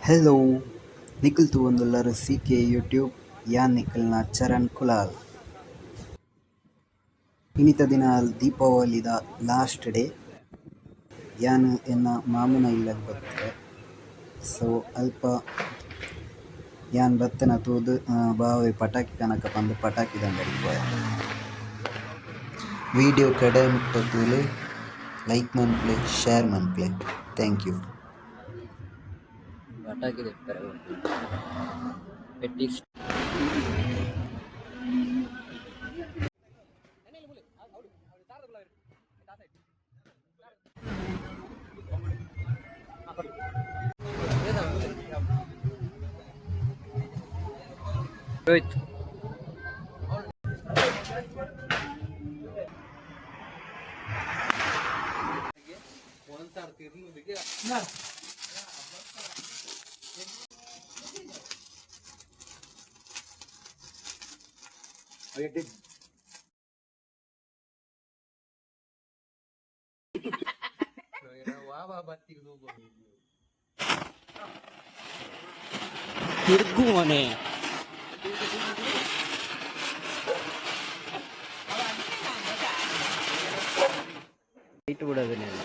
Hello, ನಿಕುಲ್ ತೂವೊಂದುಲ್ಲರ್ C K YouTube. ಯಾನ್ ನಿಕಲ್ನ ಚರಣ್ ಕುಲಾಲ್. ಇನಿತ ದಿನ ದೀಪಾವಳಿದ ಲಾಸ್ಟ್ ಡೇ. ಯಾನ್ ಎನ್ನ ಮಾಮುನ ಇಲ್ಲಗ್ ಬತ್ತೆ. ಸೊ ಅಲ್ಪ ಯಾನ್ ಬತ್ತಿನ ತೂದು ಬಾವೆ ಪಟಾಕಿ ಕನಕ ಪಂದ್ ಪಟಾಕಿದ ಅಂಗಡಿಗ್ ಪೋಯೆ. ವಿಡಿಯೋ ಕಡೆ ಮುಟ್ಟ ತೂಲೆ, ಲೈಕ್ ಮನ್ಪುಲೆ, ಶೇರ್ ಮನ್ಪುಲೆ. Thank you. ಪಟಾಕಿ ದೆಪ್ಪರೆ ಪೆಟ್ಟಿ. ರೋಹಿತ್. ತಿರ್ಗು ಮನೆ. ಲೈಟ್ ಬಿಡೋದನ್ನೆಲ್ಲ.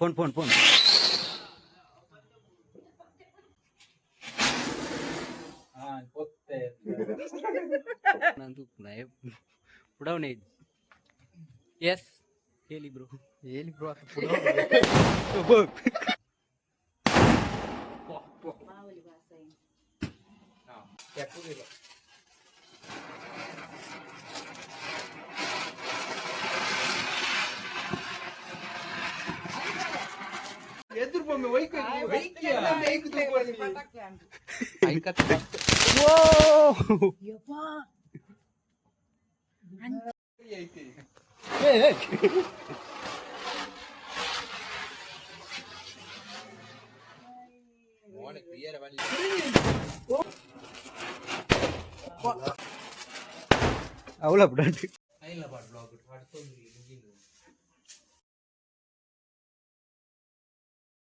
Phone phone phone. ಪುಡವನೆ. S, ಹೇಳಿ ಬ್ರೋ. ಹೇಳಿ ಬ್ರೋ. ಅವಳ ಬಿಡಂಟಿ.